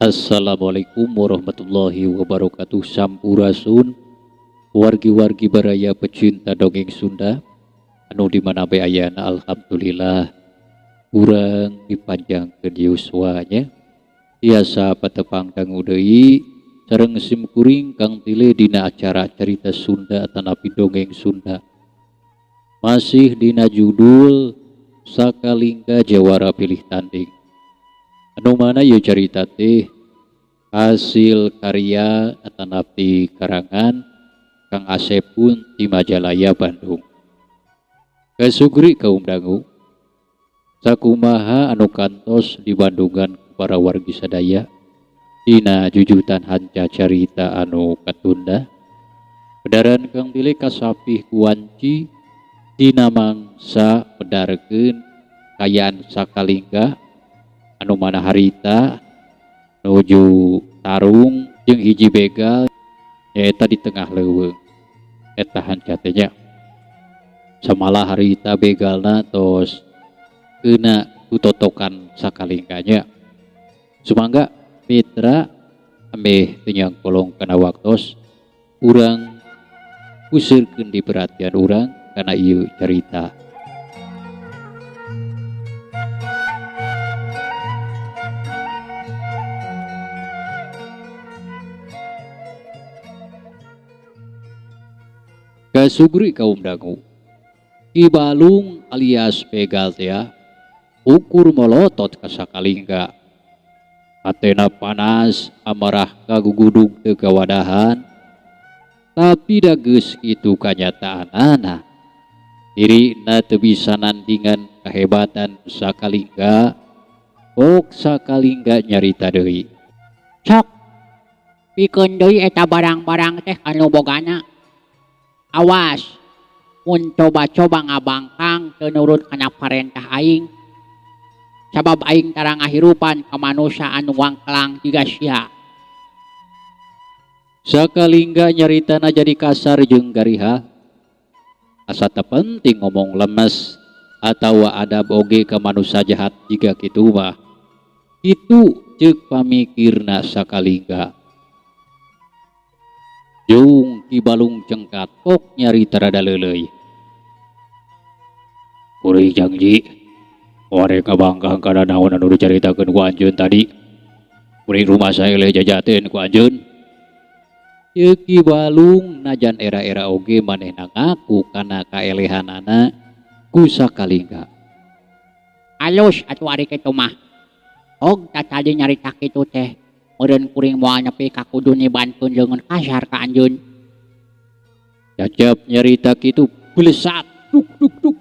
Assalamualaikum warahmatullahi wabarakatuh. Sampurasun wargi-wargi baraya pecinta dongeng Sunda anu di mana bae ayana. Alhamdulillah, urang dipanjangkeun yuswanya, tiasa patepang dangu deui sareng sim kuring Kang Tile dina acara Carita Sunda atanapi Dongeng Sunda, masih dina judul Sakalingga Jawara Pilih Tanding, anu mana ieu carita teh hasil karya atanapi karangan Kang Asepun di Majalaya, Bandung. Kasugri kaum dangu, sakumaha anu kantos di Bandungan para wargi sadaya dina jujutan hanca carita anu katunda? Pedaran Kang Tile kasapih kuanci dina mangsa medarkeun kayaan Sakalingga anu mana harita nuju tarung jeung hiji begal, nyaeta di tengah leuweung. Eta hanca teh nya, samalah harita begalna tos kena ku totokan Sakalingga nya. Sumangga mitra, ambeh teu nyangkolong kana waktos, urang puseurkeun di perhatian urang kana ieu carita. Kasugri kaum dangu, Ki Balung alias begal teh ukur molotot ka Sakalingga. Hatena panas, amarah kagugudug teu kawadahan. Tapi da geus kitu kanyataanana, dirina teu bisa nandingan kahebatan Sakalingga. Pok Sakalingga nyarita deui. Sok pikeun deui eta barang-barang teh kanu bogana. Awas mun coba-coba ngabangkang, teu nurut kana parentah aing, sabab aing tara ngahirupan ka manusia anu wangkelang jiga sia. Sakalingga nyaritana jadi kasar jeung gariha. Asa teu penting ngomong lemes atawa adab oge ka manusia jahat jiga kitu mah. Kitu ceuk pamikirna Sakalingga. Jung Ki Balung cengkat, pok nyarita rada leuleuy. Kuring janji moal ngabangkang kana naon anu dicaritakeun ku anjeun tadi. Kuring rumasa eleh jajateun ku anjeun. Ceuk Ki Balung, najan era-era oge manehna ngaku kana kaelehanana ku Sakalingga. Alus atuh ari kitu mah. Og tatadi nyarita kitu teh, meureun kuring moal nepi ka kudu nibankeun leungeun kasar ka anjeun. Cacep nyarita kitu, blesat duk duk duk.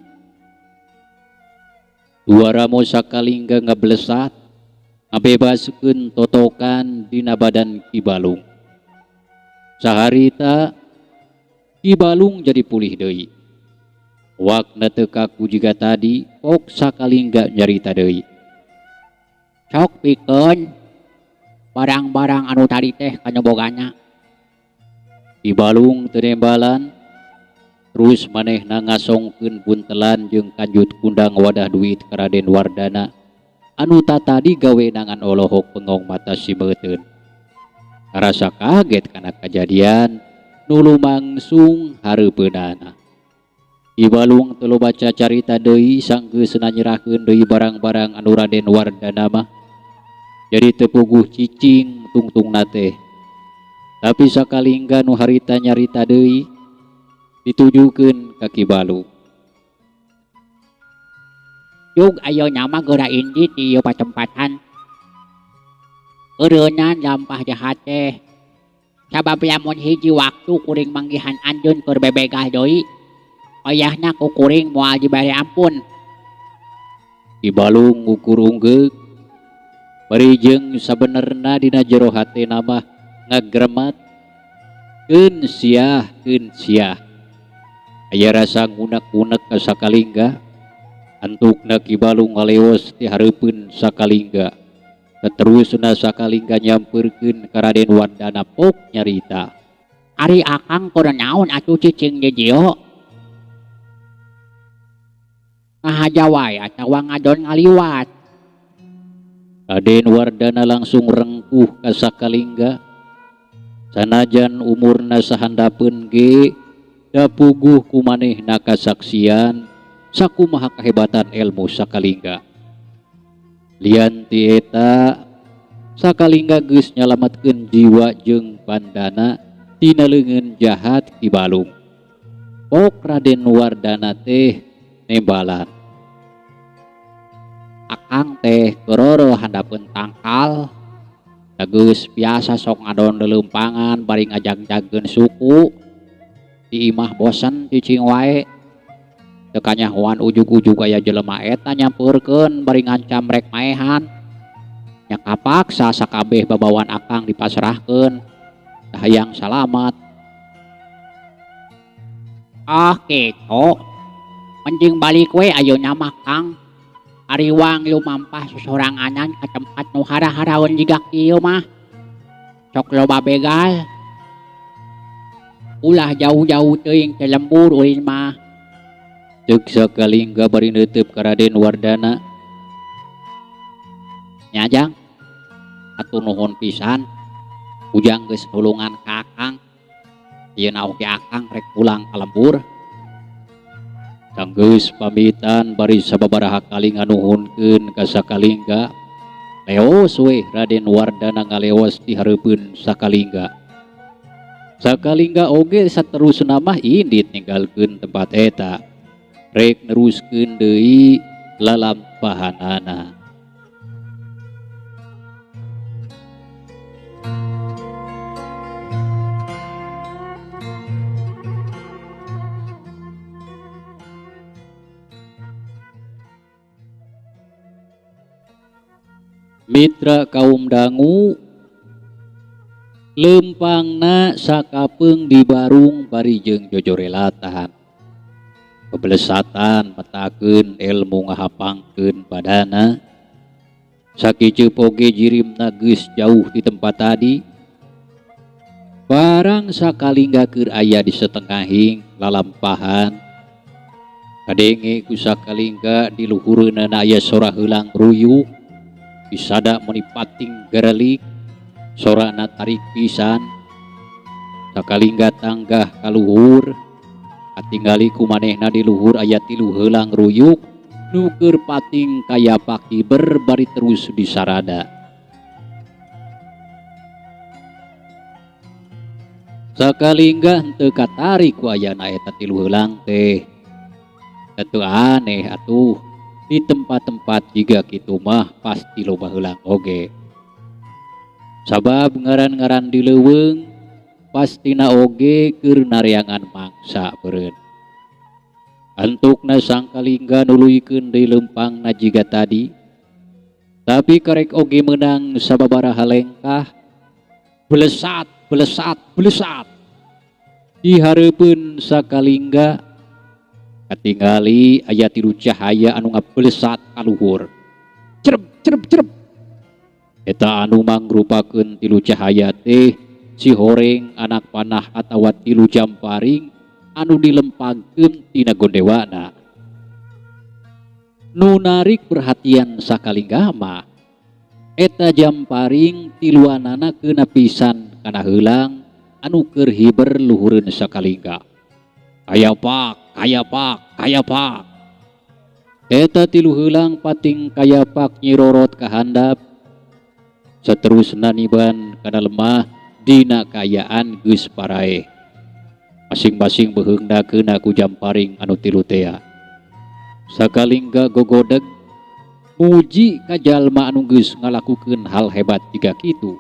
Duara mo Sakalingga ngablesat, ngabebaskeun totokan dina badan Ki Balung. Saharita Ki Balung jadi pulih deui. Wakna teu kaku jiga tadi, pok Sakalingga nyarita deui. Sok pikeun barang-barang anu tadi teh kanu bogana. Ki Balung teu nembalan, terus manehna ngasongkeun buntelan jeung kanjut kundang wadah duit ka Raden Wardana anu tatadi gawe nangan olohok bengong mata simeuteun. Karasa kaget kana kajadian nu lumangsung hareupeunana. Ki Balung teu loba cacarita deui, sanggeusna nyerahkeun deui barang-barang anu Raden Wardana mah. Jadi teu puguh cicing tungtungna teh. Tapi Sakalingga nu harita nyarita deui ditujukeun ka Ki Balung. Jug ayeuna mah geura indit di ieu patempatan. Eureunnan lampah jahat teh. Sabab lamun hiji waktu kuring manggihan anjeun keur bebegal deui, wayahna ku kuring moal dibere ampun. Ki Balung ngukur unggeuk, bari jeung sabenerna dina jero hatena mah ngagremat. Keun siah, keun siah. Aya rasa ngunek-ngunek ka Sakalingga. Antukna Ki Balung ngaleos ti hareupeun Sakalingga. Saterusna Sakalingga nyamperkeun ka Raden Wardana, pok nyarita. Ari akang keur naon atuh cicing di dieu? Ngahaja wae atawa ngadon ngaliwat? Raden Wardana langsung rengkuh. puguh ka Sakalingga. Sanajan umurna sahandapeun ge da puguh ku manehna kasaksian sakumaha kahebatan elmu Sakalingga. Lian ti eta Sakalingga geus nyalametkeun jiwa jeung bandana tina leungeun jahat Ki Balung. Pok Raden Wardana teh nembalan. Akang teh keroro handapeun tangkal. Da geus biasa sok ngadon leuleumpangan bari ngajagjagkeun suku. Di imah bosen cicing wae. Teu kanyahoan ujug-ujug aya jelema eta nyampeurkeun bari ngancam rek maehan. Nya kapaksa sakabeh babawaan akang dipasrahkeun. Da hayang salamat. Ah kitu. Mending balik we ayeuna mah Kang. Ariwang lumampah sosoranganan ka tempat nu hara-haraeun jiga kieu mah. Sok loba begal. Ulah jauh-jauh teuing teh lembur ulin mah. Ceuk Sakalingga bari neuteup ka Raden Wardana. Nya Jang, hatur nuhun pisan. Ujang geus nulungan ka Akang. Ayeuna oge Akang rek pulang ka lembur. Sanggeus pamitan bari sababaraha kali nganuhunkeun ka Sakalingga. Leos weh Raden Wardana ngaleos di hareupeun Sakalingga. Sakalingga oge saterusna mah indit ninggalkeun tempat eta. Rek neruskeun deui lalampahanana. Mitra kaum dangu lempangna sakapeung di barung bari jeung jojorelatan. Kebelesatan metakeun ilmu ngahapangkeun badana. Sakieu oge jirimna geus jauh di tempat tadi. Barang Sakalingga keur aya di setengahing lalampahan. Kadenge ku Sakalingga di luhureunana aya sora heulang ruyuk. Disada meuni pating gerelik, sorana tarik pisan. Sakalingga tanggah ka luhur, katingali ku manehna di luhur aya tilu heulang ruyuk nu keur pating kaya pakiber bari terus disarada. Sakalingga henteu katarik ku ayana eta tilu heulang teh. Teu aneh atuh. Di tempat-tempat jiga kitu mah pasti loba heulang oge. Sabab ngaran-ngaran di leuweung pastina oge keur nareangan mangsa beureun. Antukna Sangkalingga nuluykeun deui leumpangna jiga tadi. Tapi karek oge meunang sababaraha lengkah. Belesat, belesat, belesat. Di hareupeun Sakalingga katingali aya tilu cahaya anu ngabelesat ka luhur. Cerep, cerep, cerep. Eta anu mangrupakeun tilu cahaya teh si horeng anak panah atawa tilu jamparing anu dilempangkeun tina gondewana. Nu narik perhatian Sakalingga mah eta jamparing tiluanana keuna pisan kana heulang anu keur hiber luhureun Sakalingga. Kayapak, kayapak, kayapak. Eta tilu heulang pating kayapak nyirorot ka handap. Saterusna niban kana lemah dina kaayaan geus paraeh. Masing-masing beheungna keuna ku jamparing anu tilu tea. Sakalingga gogodeg muji ka jalma anu geus ngalakukeun hal hebat jiga kitu.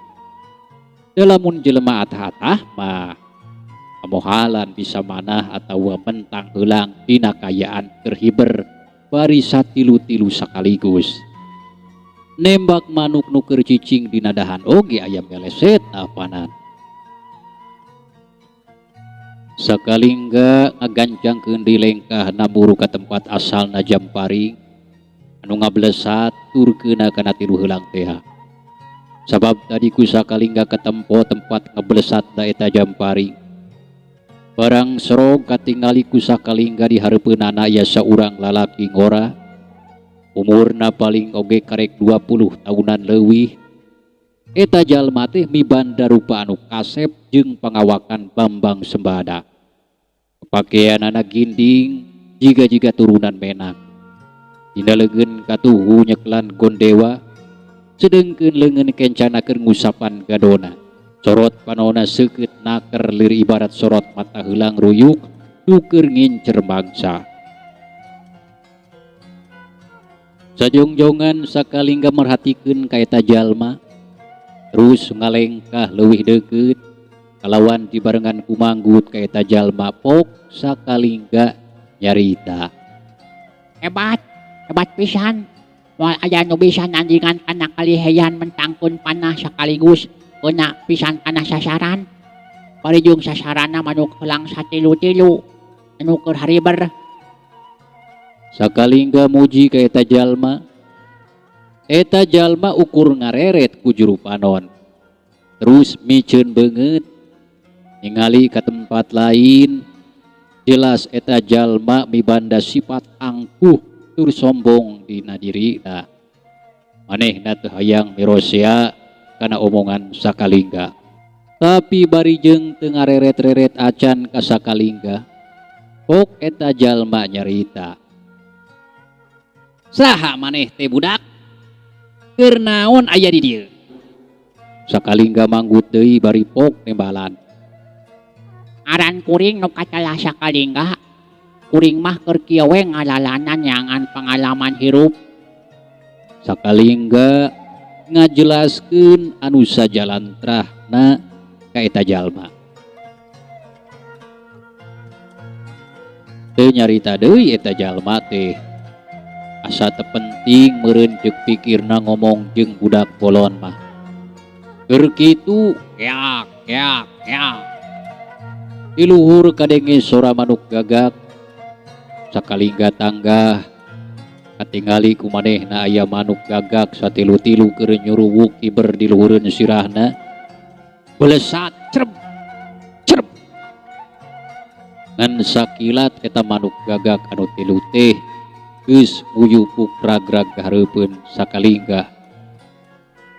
Da lamun jelema atah-atah mah kamohalan bisa manah atawa mentang heulang dina kaayaan keur hiber bari satilu-tilu sakaligus. Nembak manuk nu keur cicing dina dahan oge aya meleset apanan. Sakalingga ngaganjangkeun deui lengkahna muru ka tempat asalna jamparing anu ngablesat tur keuna kana tilu heulang tea. Sabab tadi ku Sakalingga katempo tempat ngablesatna eta jamparing. Barang serog katingali ku Sakalingga di hareupeunana aya saurang lalaki ngora. Umurna paling oge karek 20 tahunan leuwih. Eta jalma teh mibanda rupa anu kasep jeung pangawakan Bambang Sembada. Pakeanana ginding jiga-jiga turunan menak. Dina leungeun katuhu nyekelan gondewa, sedengkeun leungeun kencana keur ngusapan gadona. Sorot panona seukeut naker lir ibarat sorot mata heulang ruyuk nu keur ngincer mangsa. Sajongjongan sakalingga merhatikeun ka eta jalma, terus ngalengkah leuwih deukeut kalawan dibarengan ku manggut ka eta jalma pok sakalingga nyarita. Hebat, hebat pisan. Moal aya nu bisa nandingan kana kaliheyan mentangkeun panah sakaligus keuna pisan kana sasaran. Bari jeung sasaranna manuk heulang satilu-tilu anu keur hariber. Sakalingga muji ka eta jalma. Eta jalma ukur ngareret ku juru panon. Terus miceun beungeut ningali ka tempat lain. Jelas eta jalma mibanda sifat angkuh tur sombong dina dirina. Manehna teu hayang mirosea kana omongan sakalingga. Tapi bari jeung teu ngareret-reret acan ka sakalingga, pok eta jalma nyarita. Saha maneh teh budak? Keur naon aya di dieu? Sakalingga manggut deui bari pok nembalan. Ngaran kuring nu katalah sakalingga, kuring mah keur kieu we ngalalanan nyangan pangalaman hirup. Sakalingga ngajelaskeun anu sajalantrahna ka eta jalma. Teu nyarita deui eta jalma teh. Asa teu penting meureun ceuk pikirna ngomong jeung budak bolon mah. Keur kitu keak keak keak. Di luhur kadenge sora manuk gagak. Sakalingga tanggah katingali ku manehna aya manuk gagak satilu-tilu keur nyuruwuk kiber di luhureun sirahna. Belesat creb creb. Ngan sakilat eta manuk gagak anu tilu teh geus nguyupuk ragrag kahareupeun sakalingga.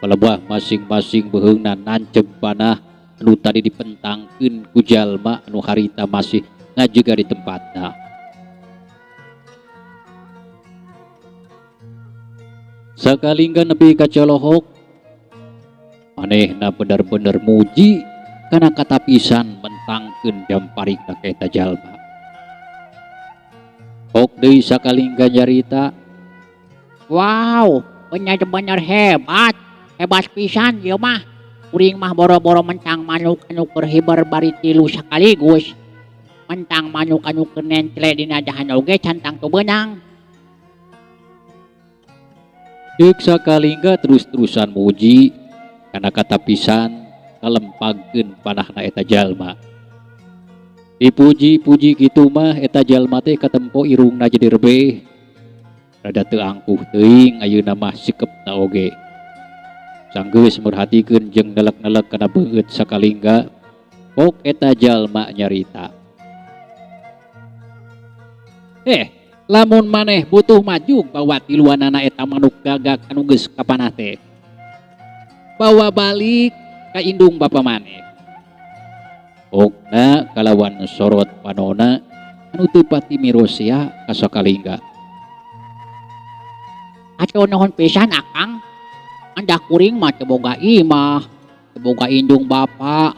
Palebah masing-masing beuheungna nanceb panah anu tadi dipentangkeun ku jalma anu harita masih ngajega di tempatna. Sakalingga nepi ka colohok, manehna bener-bener muji kana katapisan mentangkeun jamparikna ka eta jalma. Pok deui sakalingga nyarita, Wow, bener-bener hebat, hebat pisan ieu mah. Kuring mah boro-boro mentang manuk anu keur hiber bari tilu sakaligus. Mentang manuk anu keur nencle dina dahan oge can tangtu beunang. Deuk sakalingga terus-terusan muji kana katapisan kalempagkeun panahna eta jalma. Dipuji-puji kitu mah eta jalma teh katempo irungna jadi rebeh. Rada teu angkuh teuing ayeuna mah sikepna oge. Sanggeus merhatikeun jeung nelek-nelek kana beungeut sakalingga, pok eta jalma nyarita. Lamun maneh butuh maju bawa tiluanana eta manuk gagak anu geus kapanah teh. Bawa balik ka indung bapa maneh. Pokna kalawan sorot panona anu teu pati mirosea ka sakalingga. Atuh nuhun pisan akang. Andah kuring mah teu boga imah, teu boga indung bapa.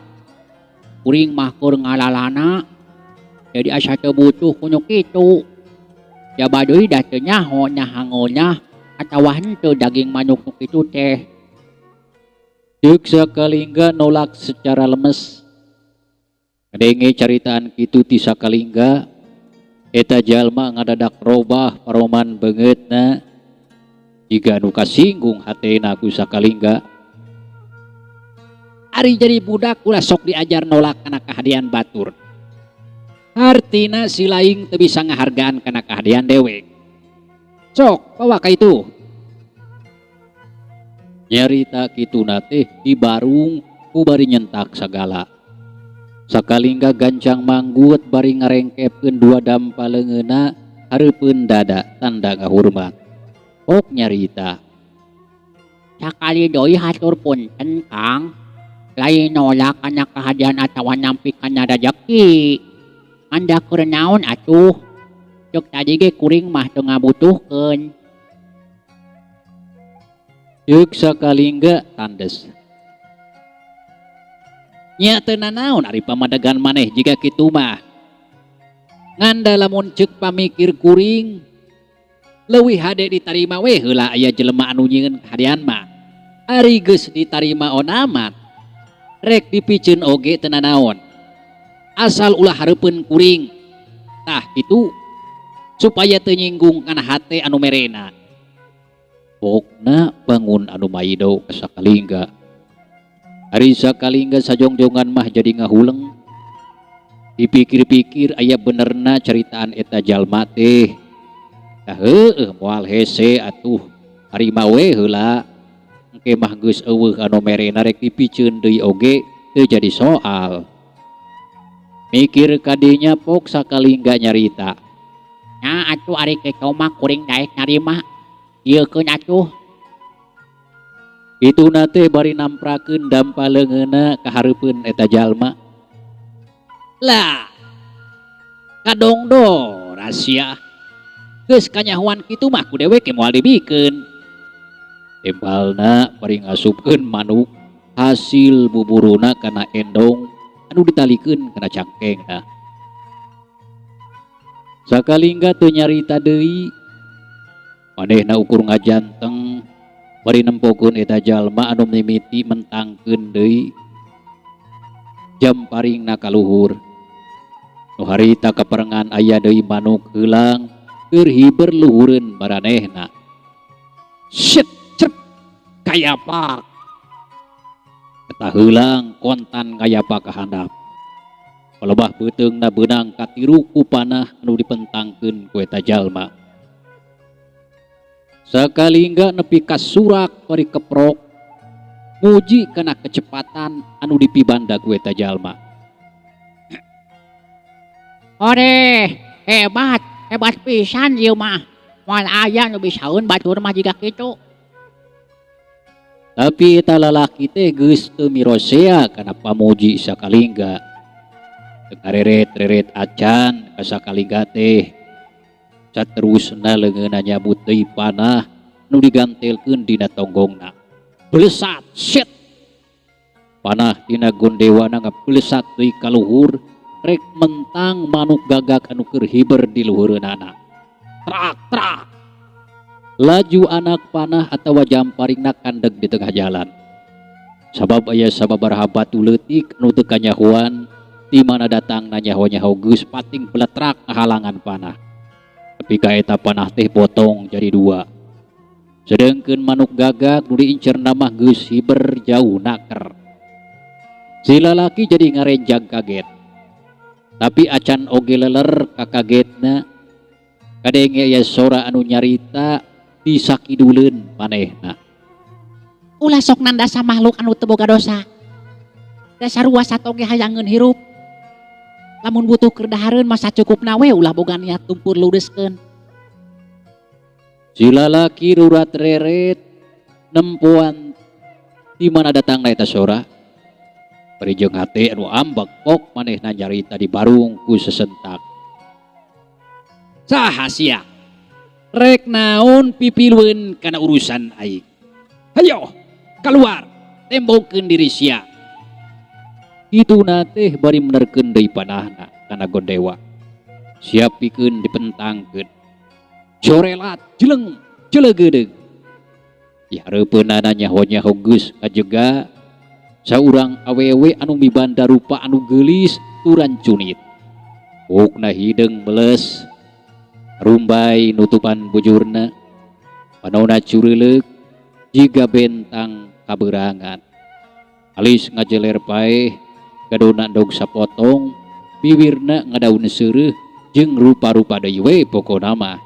Kuring mah keur ngalalana. Jadi asa teu butuh ku nu kitu. Jaba deui da teu nyaho nyahangeuna atawa henteu daging manuk nu kitu teh. Ceuk sakalingga nolak secara lemes. Ngadenge caritaan kitu ti sakalingga, eta jalma ngadadak robah paroman beungeutna. Jiga nu kasinggung hatena ku sakalingga. Ari jadi budak ulah sok diajar nolak kana kahadean batur. Hartina si laing teu bisa ngahargaan kana kahadean dewek. Sok bawa ka itu. Nyarita kituna teh dibarung ku bari nyentak sagala. Sakalingga gancang manggut bari ngarengkepkeun dua dampa leungeunna hareupeun dada tanda ngahurmat. Pok nyarita. Sakali deui hatur punten Kang, lain nolak kana kahadean atawa nampi kana rajeki. Ngan da keur naon atuh, ceuk tadi ge kuring mah teu ngabutuhkeun. Ceuk Sakalingga tandes. Nya teu nanaon ari pamadegan maneh jiga kitu mah. Ngan da lamun ceuk pamikir kuring, leuwih hade ditarima we heula aya jelema anu nyieun kahadean mah. Ari geus ditarima onamat, rek dipiceun oge teu nanaon. Asal ulah hareupeun kuring. Tah kitu supaya teu nyinggung kana hate anu merena. Pokna bangun anu maido ka Sakalingga. Ari Sakalingga sajongjongan mah jadi ngahuleng. Dipikir-pikir aya benerna caritaan eta jalma teh. Tah heueuh moal hese atuh tarima we heula. Engke mah geus eueuh anu merena rek dipiceun deui oge teu jadi soal. Mikir kadinya pok Sakalingga nyarita. Nya atuh ari kitu mah kuring daek narima. Ieukeun atuh. Kituna teh bari namprakeun dampa leungeunna ka hareupeun eta jalma. Lah, kadongdora sia. Geus kanyahoan kitu mah ku dewek ge moal dibikeun. Tembalna bari ngasupkeun manuk hasil buburuna kana endong anu ditalikeun kana cangkengna. Sakalingga teu nyarita deui. Manehna ukur ngajanteng bari nempokeun eta jalma anu mimiti mentangkeun deui jam paringna ka luhur. Nu harita kaparengan aya deui manuk heulang keur hiber luhureun maranehna. Shit, cerp, kayapak. Eta heulang kontan kayapak ka handap. Palebah beuteungna beunang katiru ku panah anu dipentangkeun ku eta jalma. Sakalingga nepi ka surak bari keprok muji kana kecepatan anu dipibanda ku eta jalma. Hore, hebat, hebat pisan ieu mah. Moal aya nu bisaeun batur mah jiga kitu. Tapi eta lalaki teh geus teu mirosea kana pamuji Sakalingga. Teu ngareret-reret acan ka Sakalingga teh. Saterusna leungeunna nyabut deui panah nu digantelkeun dina tonggongna. Blesat, shit. Panah tina gondewana ngablesat deui ka luhur rek mentang manuk gagak anu keur hiber di luhureunana. Trak trak. Laju anak panah atawa jamparingna kandeg di tengah jalan. Sabab aya sababaraha batu leutik anu teu kanyahoan di mana datangna nyaho-nyaho geus pating beletrak ngahalangan panah. Tapi ka eta panah teh potong jadi dua. Sedengkeun manuk gagak nu diincerna mah geus hiber jauh naker. Si lalaki jadi ngarenjag kaget. Tapi acan oge leler kakagetna. Kadenge aya sora anu nyarita di sakiduleun manehna. Ulah sok nandasa makhluk anu teu boga dosa. Dasar sarua sato ge hayangeun hirup. Lamun butuh keur dahareun mah sacukupna we ulah boga niat tumpur ludeuskeun. Si lalaki rurat reret nempoan di mana datangna eta sora. Bari jeung hate anu ambek pok manehna nyarita di barung ku sesentak. Saha sia? Rek naon pipilueun kana urusan aing? Hayo, keluar, tembongkeun diri sia. Kituna teh bari menerkeun deui panahna kana gondewa. Siap pikeun dipentangkeun. Corelat jeleng jelegedeung. Di hareupeunana nyaho-nyaho geus kajega saurang awewe anu mibanda rupa anu geulis turan cunit. Buukna hideung meles, rumbai nutupan bujurna, panona cureuleuh jiga bentang kaberangan. Alis ngajeler paeh, gadona endog sapotong, biwirna ngadaun seureuh jeung rupa-rupa deui we pokona mah.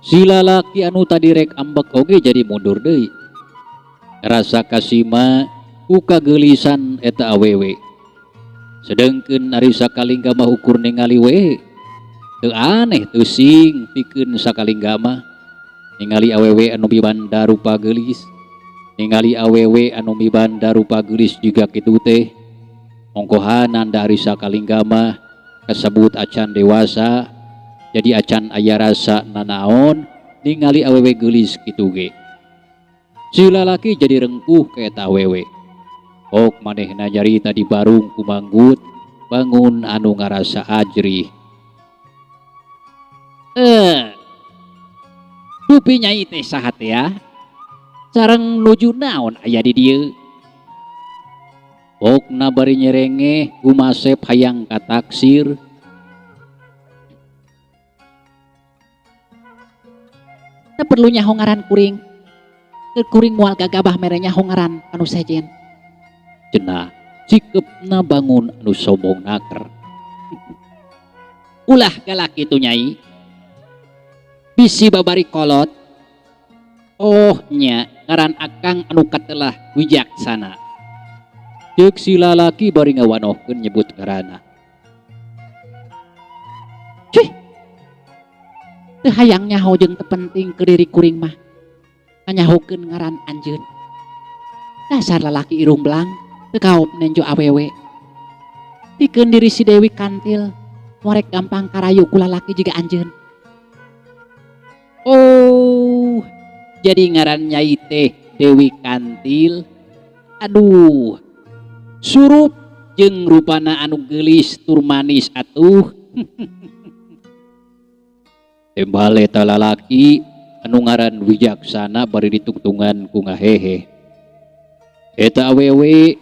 Si lalaki anu tadi rek ambek oge jadi mundur deui. Rasa kasima ku kageulisan eta awewe. Sedengkeun ari Sakalingga mah ukur ningali we. Teu aneh teu sing pikeun Sakalingga mah. Ningali awewe anu mibanda rupa geulis. Ningali awewe anu mibanda rupa geulis jiga kitu teh. Ongkohanan da ari sakalingga mah kasebut acan dewasa jadi acan aya rasa nanaon ningali awewe geulis kitu ge. Si lalaki jadi rengkuh ka eta awewe. Ok manehna nyarita di barung ku manggut bangun anu ngarasa ajrih. Dupi nyai teh saha teh ya? Sareng nuju naon aya di dieu? Pokna bari nyerengeh gumasep hayang kataksir. Teu perlu nyaho ngaran kuring. Keur kuring moal gagabah mere nyaho ngaran anu sejen. Cenah sikepna bangun anu sombong naker. Ulah galak kitu nyai. Bisi babari kolot. Oh nya ngaran akang anu katelah wijaksana. Ceuk si lalaki bari ngawanohkeun nyebut ngaranna. Cuih. Teu hayang nyaho jeung teu penting ke diri kuring mah. Nganyahokeun ngaran anjeun. Dasar lalaki irung belang teu kaop nenjo awewe. Pikeun diri si Dewi Kantil morek gampang karayu ku lalaki jiga anjeun. Oh, jadi ngaran nyai teh Dewi Kantil. Aduh, surup jeung rupana anu geulis tur manis atuh. Tembal eta lalaki anu ngaran Wijaksana bari ditungtungan ku ngahehe. Eta awewe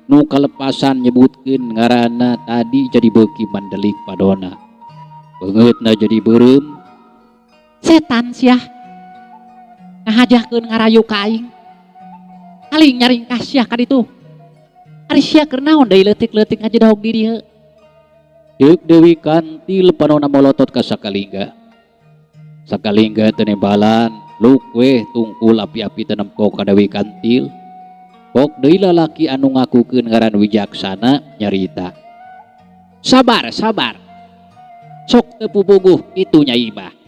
nu kalepasan nyebutkeun ngaranna tadi jadi beuki mandelik padona. Beungeutna jadi beureum. Setan siah ngahajahkeun ngarayu ka aing. Aling nyaringkah siah ka ditu. Ari sia keur naon deui leutik-leutik ngajedog di dieu? Ceuk Dewi Kantil panona molotot ka sakalingga. Sakalingga teu nembalan, luk weh tungkul api-api teu nempo ka Dewi Kantil. Pok deui lalaki anu ngakukeun ngaran Wijaksana nyarita. Sabar, sabar. Sok teu pupuguh kitu Nyai mah.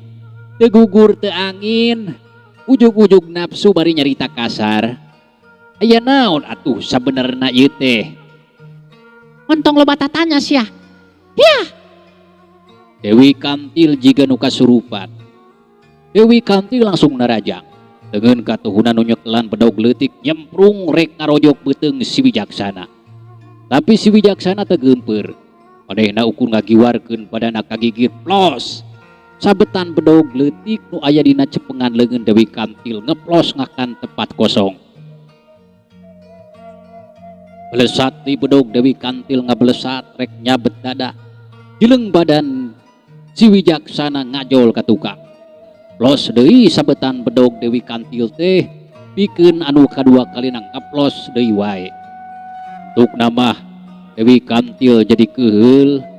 Teu gugur teu angin, ujug-ujug nafsu bari nyarita kasar. Aya naon atuh sabenerna ieu teh? Entong loba tatanya sia. Hiah. Dewi Kantil jiga nu kasurupan. Dewi Kantil langsung narajang. Dengan katuhunan nu nyekelan bedog leutik nyemprung rek ngarojok beuteung si Wijaksana. Tapi si Wijaksana teu geumpeur. Manehna ukur ngagiwarkeun padana kagigir plos. Sabetan bedog leutik nu aya dina cepengan leungeun Dewi Kantil ngeplos ngakan tepat kosong. Belesat di bedog Dewi Kantil ngabelesat rek nyabet dada. Jeleng badan si Wijaksana ngajol ka tukang. Plos deui sabetan bedog Dewi Kantil teh pikeun anu kadua kalina ngaplos deui wae. Tukna mah Dewi Kantil jadi keuheul.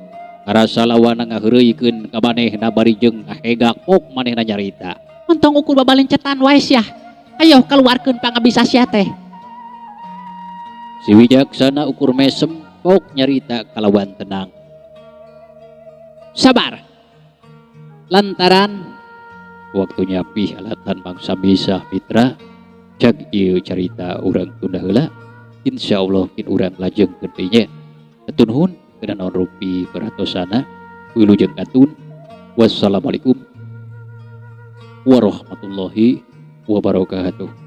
Karasa lawana ngaheureuykeun ka manehna bari jeung ngahegak pok manehna nyarita. Entong ukur babalencetan wae sia. Ayo kaluarkeun pangabisa sia teh. Si Wijaksana ukur mesem pok nyarita kalawan tenang. Sabar. Lantaran waktunya pih alatan bangsa bisa mitra cag ieu carita urang tunda heula. Insyaallah kin urang lajeng geuning nya. Hatur nuhun kana naon rupi perhatosana. Wilujeng katun. Wassalamualaikum warahmatullahi wabarakatuh.